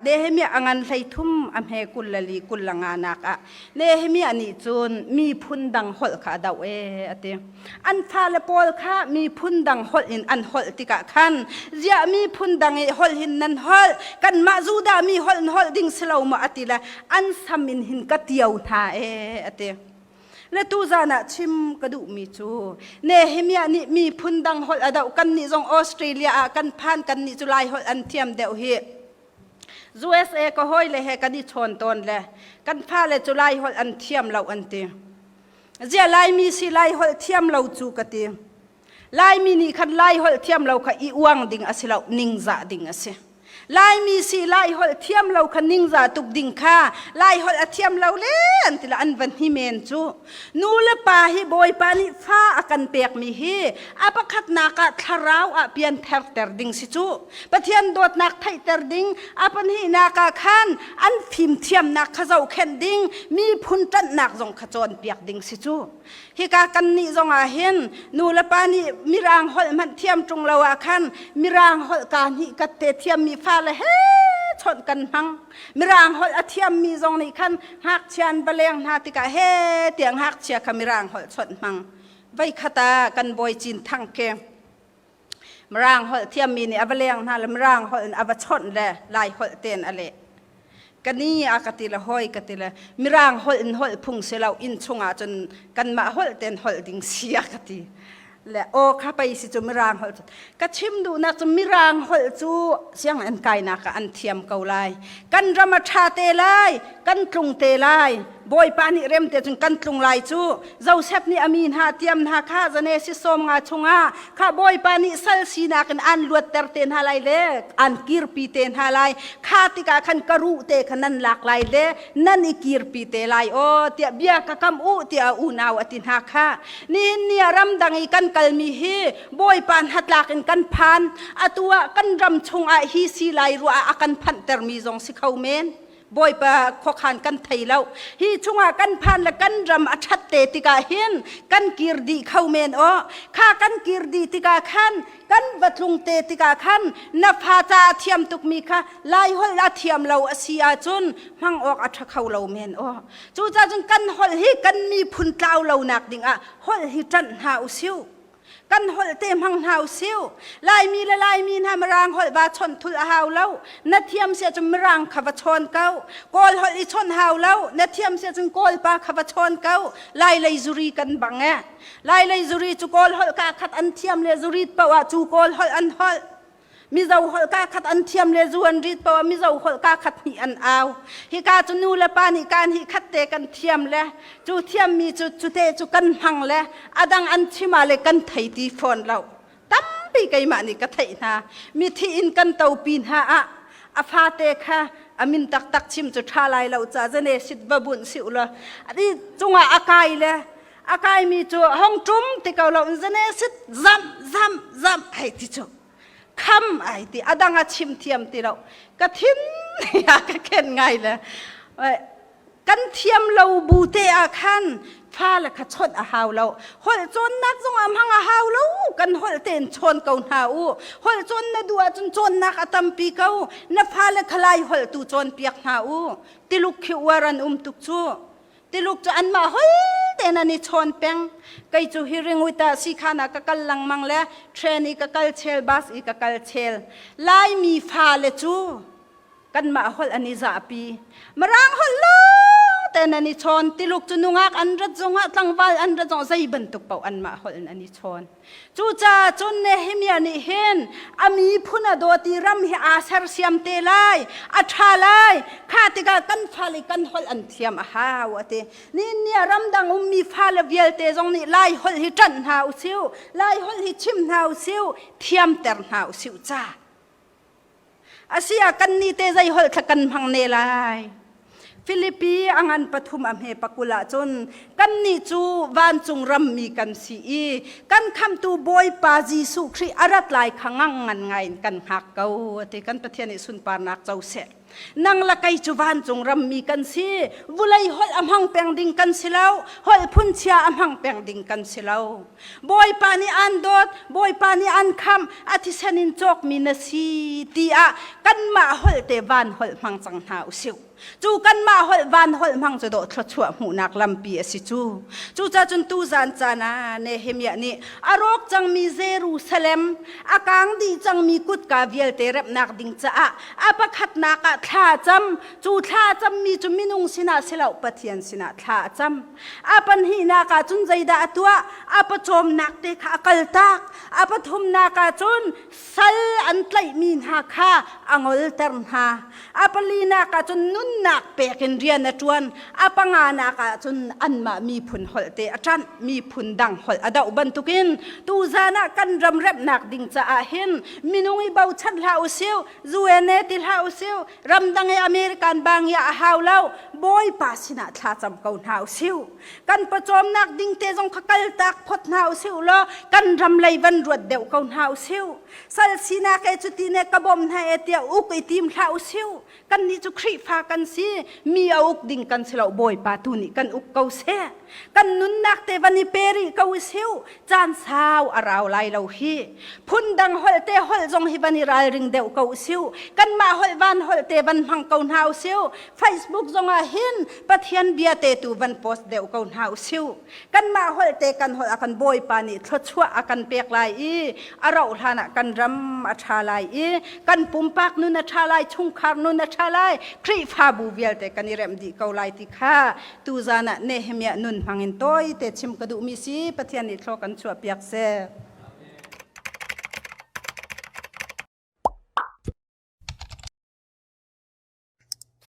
Nehemiah a ngan 30 a hme 24 25 nak ah Nehemiah nih cun miphun dang holh kha a doh ee a ti. An fale pawl kha miphun dang holh in an holh tikah khan ziah miphun dang i holh hin nan holh kanmah Judah mi holh in holh ding si lo maw a ti le an sam in hin ka tio hna ee a ti. Le tuzan ah chim ka duhmi cu Nehemiah nih miphun dang holh a doh kan nih zong Australia ah kan phan kan nih cu Lai holh an thiam deuh hi USA ka hawi le he kan i chawn tawn le kan fale cu Lai holh an thiam lo an ti. Zia Laimi si Lai holh thiam lo cu ka ti. Laimi nih khan Lai holh thiam lo kha i uang ding a si lo ningzah ding a si. Laimi si Lai holh thiam lo kha ningzah tuk ding kha Lai holh a thiam lo le an ti la an van hi men cu. Nu le pa hi Bawipa nih fa a kan pekmi hi a pakhatnak ah thlarau ah piantherter ding si cu. Pathian dawtnak theihter ding a pahnihnak ah khan an fimthiamnak kha zohkhenh ding miphun ṭanhnak zong kha cawnpiak ding si cu. Hika kannih zong ah hin nu le pa nih mirang holh hmanh thiam ṭung lo ah khan mirang holh ka hnih kat te thiammi fale he chawnh kan hmang. Mirang holh a thiammi zong nih khan ngakchia an va leng hna tikah he tiah ngakchia kha mirang holh chawnh hmang. Voikhat ah kan bawi Cin Thang ke Mirang holh thiammi nih a va leng hna le Mirang holh in a va chawnh le Lai holh tein a leh. Ka ni a ka ti le hawi ka ti le Mirang holh in holh phung si lo inn chungah cun kanmah holh tein holh ding si a ka ti. Le aw kha pei si cu Mirang holh cu. Ka chim duhnak cu Mirang holh cu sianginn kainak ah an thiam ko lai. Kan ram a ṭha te lai, kan tlung te lai. Bawipa nih rem te cun kan tlung lai cu. Joseph nih a mi hna tiam hna kha Genesis 50 chungah kha Bawipa nih sal sinak in aan luatter te hna lai le aan kirpi te hna lai. Kha tikah khan ka ruh te kha nan lak lai le nan i kirpi te lai aw tiah bia ka kam u tiah a unau a ti hna kha. Nihin ni ah ramdang i kan kalmi hi Bawipa hnatlak in kan phan. Atu ah kan ram chungah hi si lai ruah ah a kan phanhtermi zong si kho men. Bawipa khuakhan kan thei lo. Hi chungah kan phan le kan ram a ṭhat te tikah hin kan kir dih kho men aw. Kha kan kir dih tikah khan kan va tlung te tikah khan na fa ca a thiam tukmi kha Lai holh a thiam lo a si ahcun hmang awk a ṭha kho lo men aw. Cucaah cun kan holh hi kan miphun tlau lonak dingah holh hi ṭanh hna usih. Kan holh te hmang hna usih. Laimi le Laimi hna Mirang holh va chawnh thul a hau lo. Na thiam si ahcun Mirang kha va chawn ko. Kawl holh i chawnh hau lo. Na thiam si ahcun Kawlpa kha va chawn ko. Lai lei zuri kan bang e. Lai lei zuri cu Kawl holh kaa khat an thiam le zurit paoh ah cu Kawl holh an holh. Mizo holh kaa khat an thiam le zu an rit paoh ah Mizo holh kaa khat hnih an au. Hika cu nu le pa nih kaan hi khat te kan thiam le cu thiammi cu cute cu kan hmang le a dang an chim ah le kan thei ti fawn lo. Tampi keimah nih ka theih hna. Mithi in kan topi hna ah a fate kha a min taktak chim cu ṭha lai lo ca zane sit va bunh si u law adi cungah a kai le a kaimi cu hong ṭum ti ko lo in zane sit zam zam zam hei ti cu kham ai ti a dang a chim thiam ti lo ka thin ya ka khen ngai le kan thiam lo bu te ah khan fa le kha chawnh a hau lo holh cawnnak zong ah hmang a hau lo kan holh tein chawn ko hna u holh cawn na duh ahcun cawnnak a tampi ko na fale kha lai holh tu cawnpiak hna u tiluk khi uar an um tuk cu Tiluk cu anmah hol tein an i chawn peng. Kei cu hi ringwit ah sikhan ah ka kal lengmang le train i ka kal chel, bus i ka kal chel. Laimi fale cu kanmah holh an i zahpi. Mirang holh lawng tein an i chawn. Tiluk cu nungak an rat zongah tlangval an rat zongah zei bantuk paoh anmah holh in an i chawn. Cucaah cun Nehemiah nih hin a miphun a dawt i ram hi aa sersiam te lai, a ṭha lai. Kha tikah kan fale kan holh an thiam a hau a ti. Nihin ni ah ramdang ummi fale vialte zong nih Lai holh hi ṭanh hna usih, Lai holh hi chim hna usih, thiamter hna usih ca. Asi ah kannih te zei holh thla kan hmang ne lai. Filipi a ngan pathum a hme pakul ah cun kannih cu vancung rammi kan si i kan khamtu Bawipa Jesuh Khrih a rat lai kha ngang ngan ngai in kan hngak ko ti kan Pathian nih sunparnak co seh. Nang la kei cu vancung rammi kan si. Vulei holh a hmang peng ding kan si lo. Holh phunchia a hmang peng ding kan si lo. Bawipa nih aan dawt, Bawipa nih aan khamh, a thisen in cawkmi na si ti ah kanmah holh te van holh hmang cang hna usih. Cu kanmah holh van holh hmang cu dawh thluachuah hmuhnak lampi a si cu. Cucacun tuzan caan ah Nehemiah nih a rawk cangmi Jerusalem a kang dih cangmi kutka vialte remhnak ding caah a pakhatnak ah thla a cam. Cu thla a cammi cu minung sinah si lo Pathian sinah thla a cam. A pahnihnak ah cun zeidah a tuah? A pawcawmnak te kha a kaltak. A pathumnak ah cun sal an tlaihmi hna kha a ngolter hna. A palinak ah cun nunnak pek in rian a ṭuan. A panganak ah cun anmah miphun holh te a ṭanh, miphun dang holh a doh bantukin tuzan ah kan ram remhnak ding caah hin minung i bochan hlah usih, UNA ti hlah usih, ramdang i American bang i a hau lo, Bawipa sinah thla cam ko hna usih. Kan pawcawmnak ding te zong kha kaltak phot hna usih law kan ram lei van ruat deuh ko hna usih. Sal sinak e cuti ne ka bawm hna e tiah uk i tim hlah usih. Kannih cu Khrihfa kan si, mi a uk ding kan si lo, Bawipa tu nih kan uk ko seh. Kan nunnak te van i pe rih ko usih. Caan sau a rau lai lo hi. Phundang holh te holh zong hi van i ralring deuh ko usih. Kanmah holh van holh te van hmang ko hna usih. Facebook zongah hin Pathian bia te tu van post deuh ko hna usih. Kanmah holh te kan holh a kan Bawipa nih thluachuah a kan pek lai i a rauh hlan ah kan ram a ṭha lai i kan pumpak nun a ṭha lai, chungkhar nun a ṭha lai, Khrihfabu vialte kan i remh dih ko lai ti kha tuzan ah Nehemiah nun hmang in tawite chim ka duhmi si. Pathian nih thlaw kan chuahpiak seh.